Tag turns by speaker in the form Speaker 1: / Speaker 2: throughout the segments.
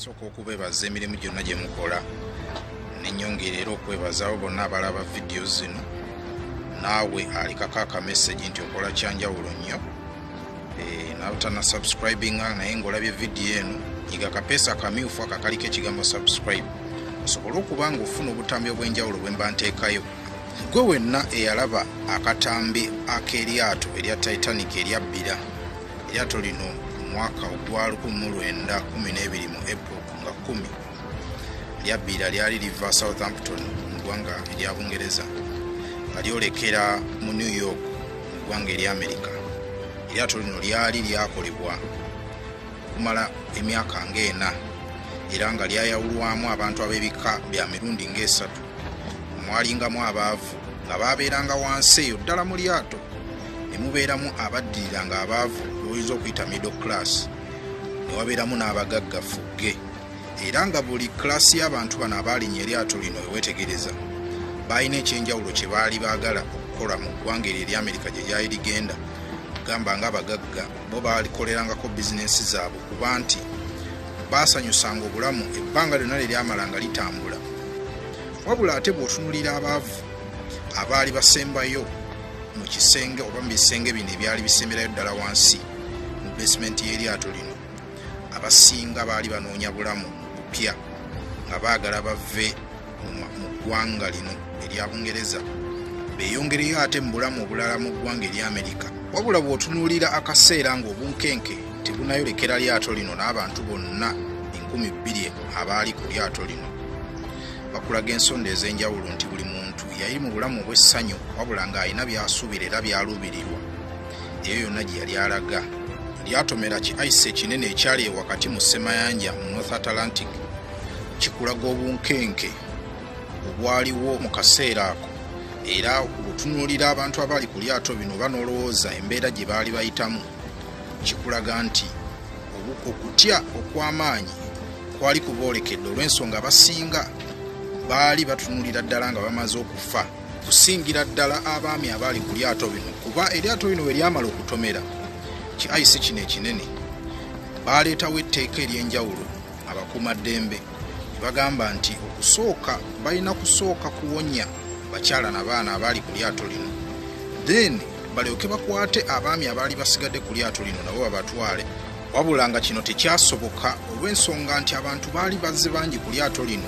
Speaker 1: Nsooka okubeebaza emirimu gyonna gye mukola, nenyongera era okwebaza abo bonna abalaba vidiyo zino, naawe alikako akamessage nti okola kyanjawulo nnyo. Nawe tana subscribinga naye ng'olabye vidiyo eno, nyiga akapeesa akamyufu ako akaliko ekigambo subscribe osobole okuba nga ofuna obutambi obw'enjawulo bwe mba nteekayo. Gwe wenna eyalaba akatambi ak'eryato erya Titanic eryabbira, eryato lino mu mwaka ogwa 1912 mu April nga 10 lyabbira, lyali liva Southampton mu ggwanga erya Bungereza nga lyolekera mu New York mu ggwanga erya America. Eryato lino lyali lyakolebwa okumala emyaka ng'ena era nga lyayawulwamu abantu ab'ebika bya mirundi ng'esatu. Mwalingamu abaavu nga baabeeranga wansi eyo ddala mu lyato, ne mubeeramu abaddiriranga abaavu oyinza okuyita middle class, ne wabeeramu n'abagagga fugge. Era nga buli class y'abantu bano abaalinnya eryato lino eweetegereza baalina ekyenjawulo kye baali baagala okukola mu ggwanga eryo erya Amerika gye lyali ligenda. Gamba ng'abagagga bo baalikolerangako bizinensi zaabwe, kuba nti baasanyusanga obulamu ebbanga lyonna lye lyamalanga litambula. Wabula ate bw'otunuulira abaavu abaali basembayo mu kisenge oba mu bisenge bino ebyali bisemberayo ddala wansi mu basement y'eryato lino, abasinga baali banoonya bulamu bupya nga baagala bave mu ggwanga lino erya Bungereza beeyongereyo ate mu bulamu obulala mu ggwanga erya Amerika. Wabula bw'otunuulira akaseera ng'obunkenke tebunayolekera lyato lino n'abantu bonna 2000 abaali ku lyato lino, bakulaga ensonda ez'enjawulo nti buli muntu yali mu bulamu obw'essanyu wabula ng'alina by'asuubira era by'aluubirirwa eyo yonna gye yali alaga. Lyatomera ki ice ekinene ekyali wakati mu ssemayanja mu North Atlantic, kikulaga obunkenke obwaliwo mu kaseera ako. Era bw'otunuulira abantu abaali ku lyato bino oba n'olowooza embeera gye baali bayitamu, kikulaga nti okutya okw'amaanyi kwali kuboolekedde olw'ensonga abasinga baali batunuulira ddala nga bamaze okufa, kusingira ddala abaami abaali ku lyato bino, kuba eryato lino bwe lyamala okutomera ki ice kino ekinene, baaleetawo etteeka ery'enjawulo abakuumaddembe ne bagamba nti okusooka balina kusooka kuwonya bakyala na baana abaali ku lyato lino, then balyoke bakwate abaami abaali basigadde ku lyato lino nabo babatwale. Wabula nga kino tekyasoboka olw'ensonga nti abantu baali bazze bangi ku lyato lino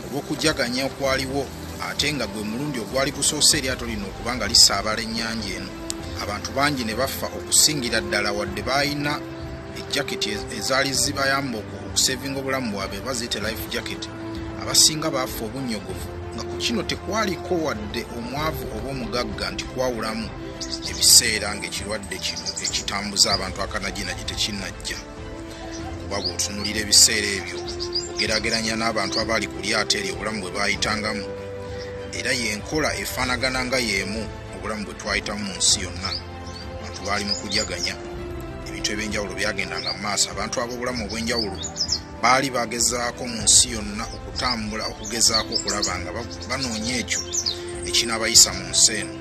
Speaker 1: olw'okujaganya okwaliwo, ate nga gwe mulundi ogwali gusoose eryato lino okuba nga lisaabala ennyanja eno. Abantu bangi ne bafa okusingira ddala wadde baalina ejaketi ezaali zibayamba okusevinga obulamu bwabwe baziyite life jacket, abasinga baafa obunnyogovu nga ku kino tekwaliko wadde omwavu oba omugagga nti kwawulamu ebiseera ng'ekirwadde kino ekitambuza abantu akanajinagi tekinnajja. Kuba bw'otunuulira ebiseera ebyo ogeraageranya n'abantu abaali ku lyato eryo obulamu bwe baayitangamu, era y'enkola efaanagana nga y'emu obulamu bwe twayitamu mu nsi yonna. Abantu baali mu kujaganya, ebintu ebyenjawulo byagendanga mu maaso, abantu ab'obulamu obw'enjawulo baali bagezaako mu nsi yonna okutambula okugezaako okulaba nga banoonya ekyo ekinaabayisa mu nsi eno.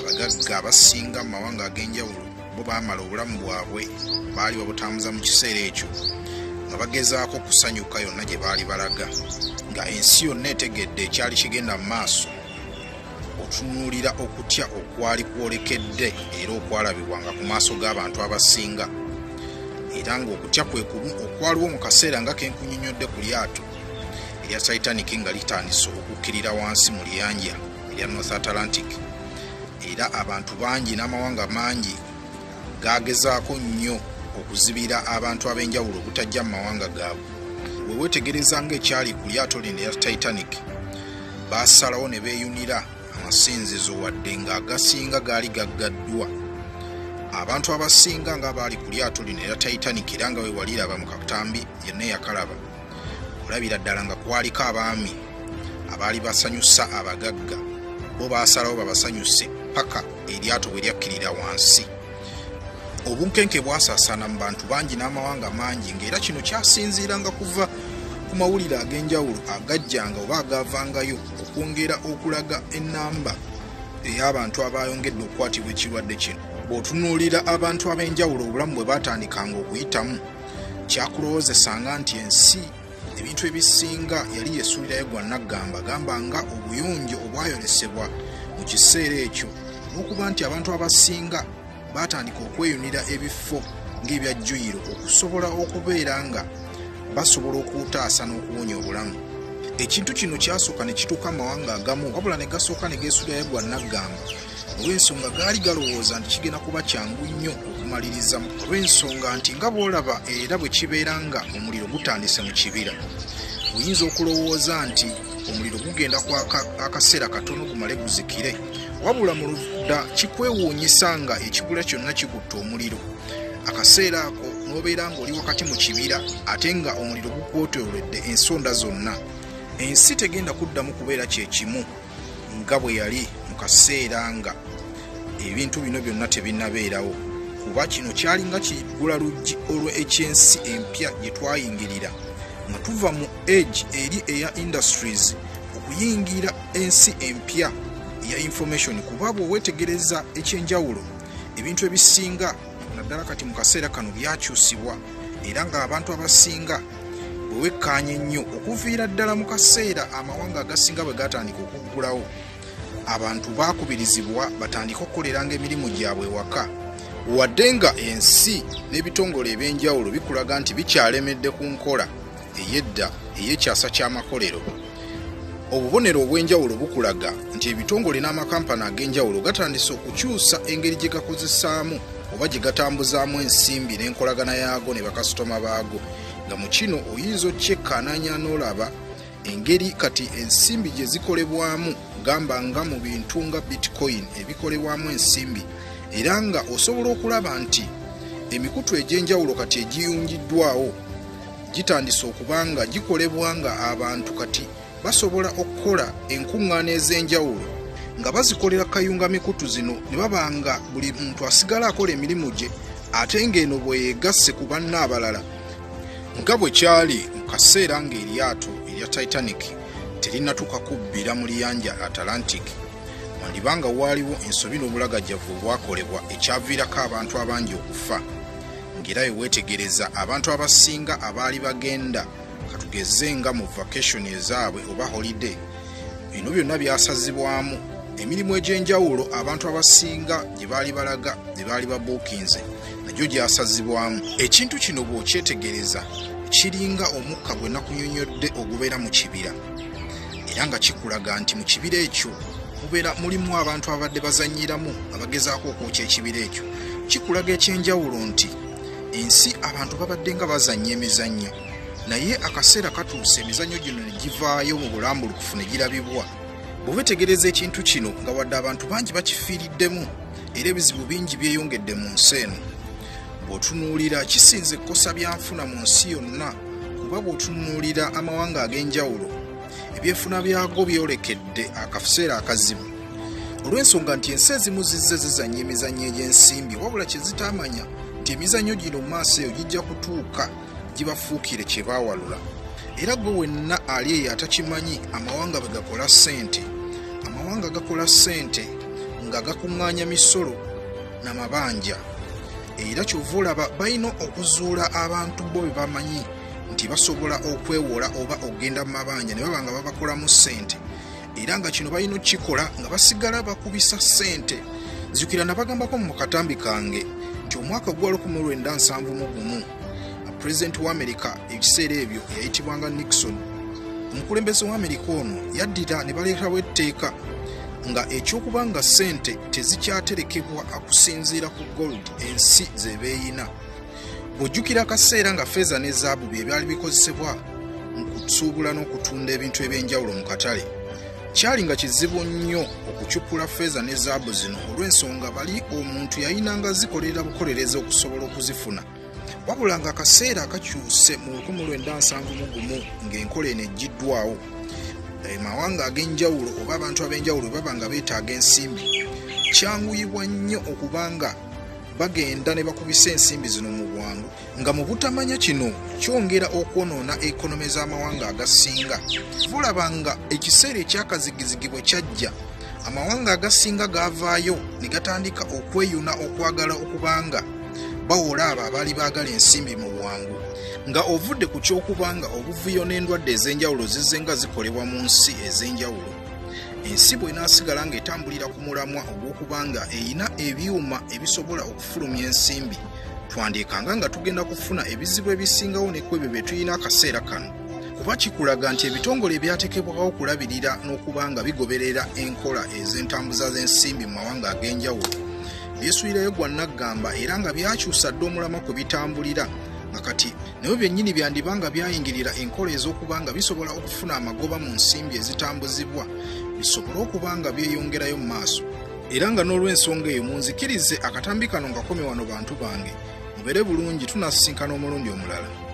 Speaker 1: Abagagga abasinga mu mawanga ag'enjawulo bo baamala obulamu bwabwe baali babutambuza mu kiseera ekyo nga bagezaako okusanyuka yonna gye baali balaga, nga ensi yonna etegedde ekyali kigenda mu maaso. Otunuulira okutya okwali kwolekedde era okwalabibwanga ku maaso g'abantu abasinga, era ng'okutya kwe kumu okwaliwo mu kaseera nga kenkunnyonnyodde ku lyato erya Titanic nga litandise okukkirira wansi mu liyanja erya North Atlantic. Era abantu bangi n'amawanga mangi gaagezaako nnyo okuzibira abantu ab'enjawulo obutajja mu mawanga gaabwe. Bwe weetegereza ng'ekyali ku lyato lino erya Titanic, baasalawo ne beeyunira amasinzizo wadde ng'agasinga gaali gaggaddwa. Abantu abasinga ng'abaali ku lyato lino erya Titanic, era nga we waliraba mu katambi yenna eyakalaba, olabira ddala nga kwaliko abaami abaali basanyusa abagagga, bo baasalawo babasanyuse paka eryato bwe lyakkirira wansi. Obunkenke bwasaasaana mu bantu bangi n'amawanga mangi, ng'era kino kyasinziiranga kuva ku mawulire ag'enjawulo agajjanga oba agaavangayo okwongera okulaga ennamba ey'abantu abayongedde okukwatibwa ekirwadde kino. Bw'otunuulira abantu ab'enjawulo obulamu bwe baatandikanga okuyitamu, Kyakulowoozesanga nti ensi ebintu ebisinga yali yesuulirayo gwa naggamba, gamba nga obuyonjo obwayolesebwa mu kiseera ekyo, n'okuba nti abantu abasinga baatandika okweyunira ebifo ng'ebya jjuyiro okusobola okubeera nga basobola okutaasa n'okuwonya obulamu. Ekintu kino kyasooka ne kituuka amawanga agamu, wabula ne gasooka ne geesuulirayo gwa naggamba olw'ensonga gaali galowooza nti kigenda kuba kyangu nnyo okumaliriza, olw'ensonga nti nga bw'olaba era bwe kibeera nga omuliro gutandise mu kibira, oyinza okulowooza nti omuliro gugenda kwaka akaseera katono gumale guzikire, wabula mu ludda kikwewuunyisa nga ekibula kyonna kikutte omuliro. Akaseera ako n'obeera ng'oli wakati mu kibira ate nga omuliro gukwetoolodde ensonda zonna. Ensi tegenda kuddamu kubeera kye kimu nga bwe yali mu kaseera nga ebintu bino byonna tebinnabeerawo, kuba kino kyalinga kiggula luggi olwo eky'ensi empya gye twayingirira nga tuva mu age eri eya industries okuyingira ensi empya eya information. Kuba bw'oweetegereza ekyenjawulo, ebintu ebisinga naddala kati mu kaseera kano byakyusibwa, era ng'abantu abasinga bwe wekkaanya ennyo okuviira ddala mu kaseera amawanga agasinga bwe gatandika okuggulawo, abantu baakubirizibwa batandike okukoleranga emirimu gyabwe ewaka, wadde nga ensi n'ebitongole ebyenjawulo bikulaga nti bikyalemedde ku nkola ey'edda ey'ekyasa ky'amakolero. Obubonero obw'enjawulo bukulaga nti ebitongole n'amakampani ag'enjawulo gatandise okukyusa engeri gye gakozesaamu oba gye gatambuzaamu ensimbi n'enkolagana yaago ne bakasitoma baago, nga mu kino oyinza okyekkaananya n'olaba engeri kati ensimbi gye zikolebwamu, gamba nga mu bintu nga bitcoin ebikolebwamu ensimbi, era nga osobola okulaba nti emikutu egy'enjawulo kati egiyungiddwawo gitandise okuba nga gikolebwa nga abantu kati basobola okukola enkuŋŋaana ez'enjawulo nga bazikolera kayunga mikutu zino, ne baba nga buli muntu asigala akola emirimu gye ate ng'eno bwe yeegasse ku banne abalala, nga bwe kyali mu kaseera ng'eryato erya Titanic terinnatuuka kubbira mu liyanja Atlantic. Wandibanga waaliwo ensobi n'obulagajjavu obwakolebwa ekyaviirako abantu abangi okufa, ng'era bwe weetegereza abantu abasinga abaali bagenda katugeze nga mu vacation ezaabwe oba holiday, bino byonna byasazibwamu. Emirimu egy'enjawulo abantu abasinga gye baali balaga gye baali babuukinze nagyo gyasazibwamu. Ekintu kino bw'okyetegereza kiringa omukka gwe nakunyonnyodde ogubeera mu kibira, era nga kikulaga nti mu kibira ekyo mubeera mulimu abantu abadde bazannyiramu abagezaako okwokya ekibira ekyo. Kikulaga ekyenjawulo nti ensi abantu babadde nga bazannya emizannyo, naye akaseera katuuse emizannyo gino ne givaayo mu bulambulukufu ne girabibwa. Bw'owetegereza ekintu kino nga wadde abantu bangi bakifiiriddemu era ebizibu bingi byeyongedde mu nsi eno, bw'otunuulira kisinze ekkosa byanfuna mu nsi yonna, kuba bw'otunuulira amawanga ag'enjawulo ebyenfuna byago byolekedde akaseera akazibu, olw'ensonga nti ensi ezimu zizze zizannya emizannyo egy'ensimbi, wabula kye zitaamanya nti emizannyo gino mu maaso eyo gijja kutuuka gibafuukire kye baawalula. Era gwe wenna ali eyo atakimanyi amawanga bwe gakola ssente, amawanga gakola ssente nga gakuŋŋaanya misolo na mabanja, era ky'ova olaba balina okuzuula abantu bo be bamanyi nti basobola okwewola oba okugenda mu mabanja ne baba nga babakolamu ssente, era nga kino balina okukikola nga basigala bakubisa ssente. Nzijukira nabagambako mu katambi kange nti omwaka gwa 1971 pulezidenti wa Amerika ebiseera ebyo eyayitibwanga Nixon, omukulembeze wa Amerika ono yaddira ne baleetawo etteeka nga ekyokuba nga ssente tezikyaterekebwa okusinziira ku gold ensi ze beeyina. Bw'ojjukira akaseera nga feeza ne zaabu bye byali bikozesebwa mu kusuubula n'okutunda ebintu ebyenjawulo mu katale, kyali nga kizibu nnyo okucupula feeza ne zaabu zino olw'ensonga bali omuntu yayinanga zikolerera bukolereza okusobola okuzifuna. Wabula nga akaseera akakyuse mu 1971 ng'enkola eno eggiddwawo, amawanga ag'enjawulo oba abantu ab'enjawulo baba nga beetaaga ensimbi, kyanguyibwa nnyo okubanga bagenda ne bakubisa ensimbi zino mu bwangu, nga mu butamanya kino kyongera okwonoona ekonome z'amawanga agasinga. Bulaba nga ekiseera ekyakazigizigi bwe kyajja, amawanga agasinga gaavaayo ne gatandika okweyuna okwagala okubanga Bawola abo abaali baagala ensimbi mu bwangu. Nga ovudde ku ky'okubanga obuvuyo n'endwadde ez'enjawulo zizze nga zikolebwa mu nsi ez'enjawulo, ensi bw'enaasigala ng'etambulira ku mulamwa ogw'okubanga eyina ebyuma ebisobola okufulumya ensimbi, twandiikanga nga tugenda kufuna ebizibu ebisingawo ne ku ebyo bye tulina akaseera kano. Kuba kikulaga nti ebitongole ebyateekebwawo okulabirira n'okuba nga bigoberera enkola ez'entambuza z'ensimbi mu mawanga ag'enjawulo byesuulirayo gwa nnaggamba era nga byakyusa dda omulamwa kwe bitambulira, nga kati nabyo byennyini byandiba nga byayingirira enkola ez'okuba nga bisobola okufuna amagoba mu nsimbi ezitambuzibwa bisobole okuba nga byeyongerayo mu maaso. Era nga n'olw'ensonga eyo munzikirize akatambi kano ngakome wano bantu bange, mubeere bulungi, tunasisinkana omulundi omulala.